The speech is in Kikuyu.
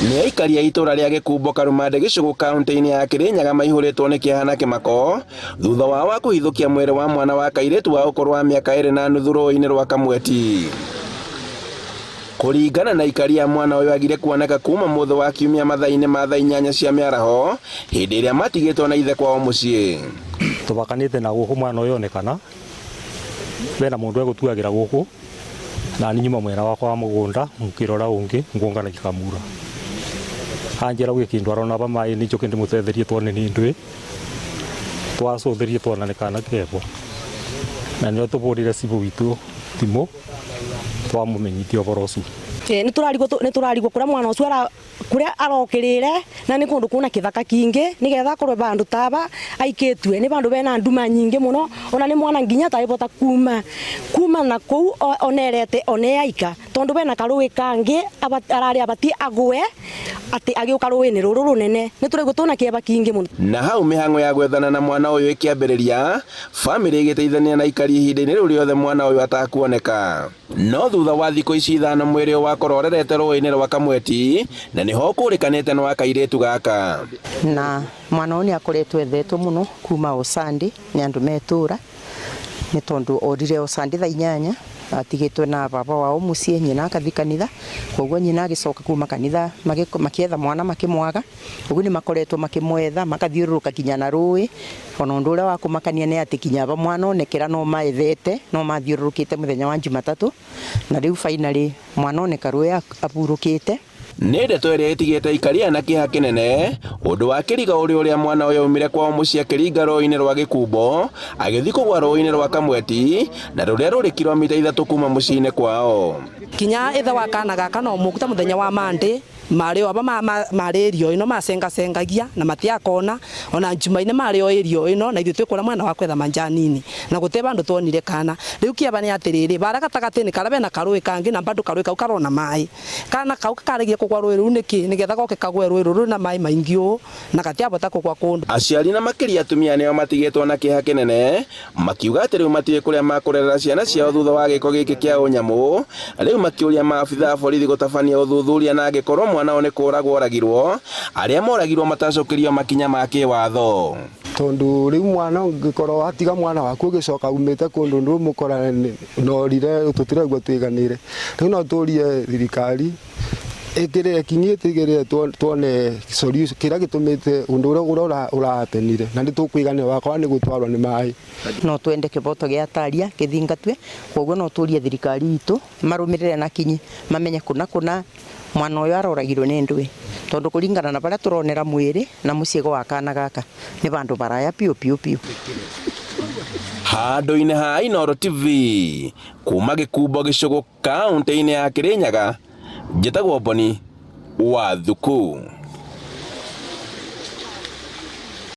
Nĩ aikari a itũra rĩa Gĩkumbo Karumande Gĩcũgũ kaũntĩ-inĩ ya Kĩrĩnyaga maihũrĩtwo nĩ kĩeha na kĩmako thutha wao wa kũhithũkia mwĩrĩ wa mwana wa kairĩtu wa ũkũrũ wa mĩaka 2.5 rũĩ-inĩ rwa Kamweti. Kũringana na aikari a mwana ũyũ agire kuoneka kuma mũthĩ wa kiumia mathaa-inĩ ma thaa 8 cia mĩaraho hĩndĩ ĩrĩa matigĩtwo na ithe kwao mũciĩ. Tũbakanĩte na gũkũ mwana ũyũ onekana bena mũndũ egũtuagĩra gũkũ na niĩ nyuma mwena wakwa wa mũgũnda ngĩrora ũngĩ ngũnganagia kamura anjĩra gwĩ kĩndũ arona aba maĩ-inĩ njoke ndĩmũtetherie tuone nĩ ndũĩ twacũthĩrie tuona nĩ kana kebo na nĩo tũbũrire cibũ witũ thimũ twamũmenyithia ũboro ũcio. Nĩ tũrarigwo kũrĩa mwana ũcio kuria arokirire na ni kundu kuna kithaka kingi nigetha akorwe bandu taba aikitue ni bandu bena nduma nyingi muno ona ni mwana nginya ataribota kuma kuma na kuu onerete one aika tondu bena karui kangi arari abati agwe ati agiuka ruini ruru runene ni turaigua tuna kieba kingi muno. Na hau mihango ya gwethana na mwana uyu ikiambiriria, family igiteithania na ikari ihinda-ini riu riothe mwana uyu atakuoneka. No thutha wa thikũ ici 5 mwĩrĩ ũyũ wakorwo ũrerete rũĩ-inĩ rwa Kamweti na nĩho ũkũrĩkanĩte nĩ wa kairĩtu gaka. Na mwana ũyũ nĩ akoretwo ethetwo mũno kuma o Sunday nĩ andũ me itũra nĩ tondũ orire o Sunday thaa 8 atigĩtwo na baba wao mũciĩ nyina akathi kanitha koguo nyina agĩcoka kuma kanitha makĩetha mwana makĩmwaga. Ũguo nĩ makoretwo makĩmwetha makathiũrũrũka kinya na rũĩ ona ũndũ ũrĩa wa kũmakania nĩ atĩ kinya aba mwana onekera no maethete no mathiũrũrũkĩte mũthenya wa Jumatatũ na rĩu finally mwana oneka rũĩ ahurũkĩte. Nĩ ndeto ĩrĩa ĩtigĩte aikari aya na kĩeha kĩnene, ũndũ wa kĩriga ũrĩ ũrĩa mwana ũyũ aumire kwao mũciĩ akĩringa rũĩ-inĩ rwa Gĩkumbo agĩthiĩ kũgwa rũĩ-inĩ rwa Kamweti na rũrĩa rũrĩ kilomita 3 kuma mũciĩ-inĩ kwao. Kinya ithe wa kana gaka no mũku ta mũthenya wa Monday marĩ o aba marĩ area ĩno macengacengagia na matiakona ona Jumaine marĩ o area ĩno na ithuĩ twĩ kũrĩa mwena wa kwetha manjanini na gũtirĩ bandũ tuonire kana. Rĩu kĩeba nĩ atĩrĩrĩ bara gatagatĩ-inĩ karĩa bena karũĩ kangĩ na bado karũĩ kau karona maĩ. Kana kau karegie kũgwa rũĩ rũu nĩkĩ nĩgetha goke kagwe rũĩ rũrũ rwĩna maĩ maingĩ ũũ na gatiabota kũgwa kũndũ. Aciari na makĩria atumia nĩo matigĩtwo na kĩeha kĩnene makiuga atĩ rĩu matiũĩ kũrĩa makũrerera ciana ciao thutha wa gĩko gĩkĩ kĩa ũnyamũ. Rĩu makĩũria maabitha a borithi gũtabania ũthuthuria na angĩkorwo mwana ũyũ nĩ kũragwo oragirwo, arĩa moragirwo matacũkĩrio makinya ma kĩwatho. Tondu riu mwana ungikorwo watiga mwana waku ugicoka umite kundu ndumukora norire tutiraigua twiganire. Riu no turie thirikari ikirire kinyi itigirire tuone solution kiria gitumite undu uria urahapenire na nitukuiganira wakorwa ni gutwarwo ni mai. No twende kiboto gia taria githingatwe koguo no turie thirikari itu marumirire na kinyi mamenye kuna kuna mwana uyu aroragirwo ni ndui tondu kuringana na baria turonera mwiri na mucigo wa kana gaka ni bandu baraya piu piu piu. Handũ-inĩ ha Inooro TV kuma Gĩkumbo Gĩcũgũ kaũntĩ-inĩ ya Kĩrĩnyaga, njĩtagwo Boni wa Thuku.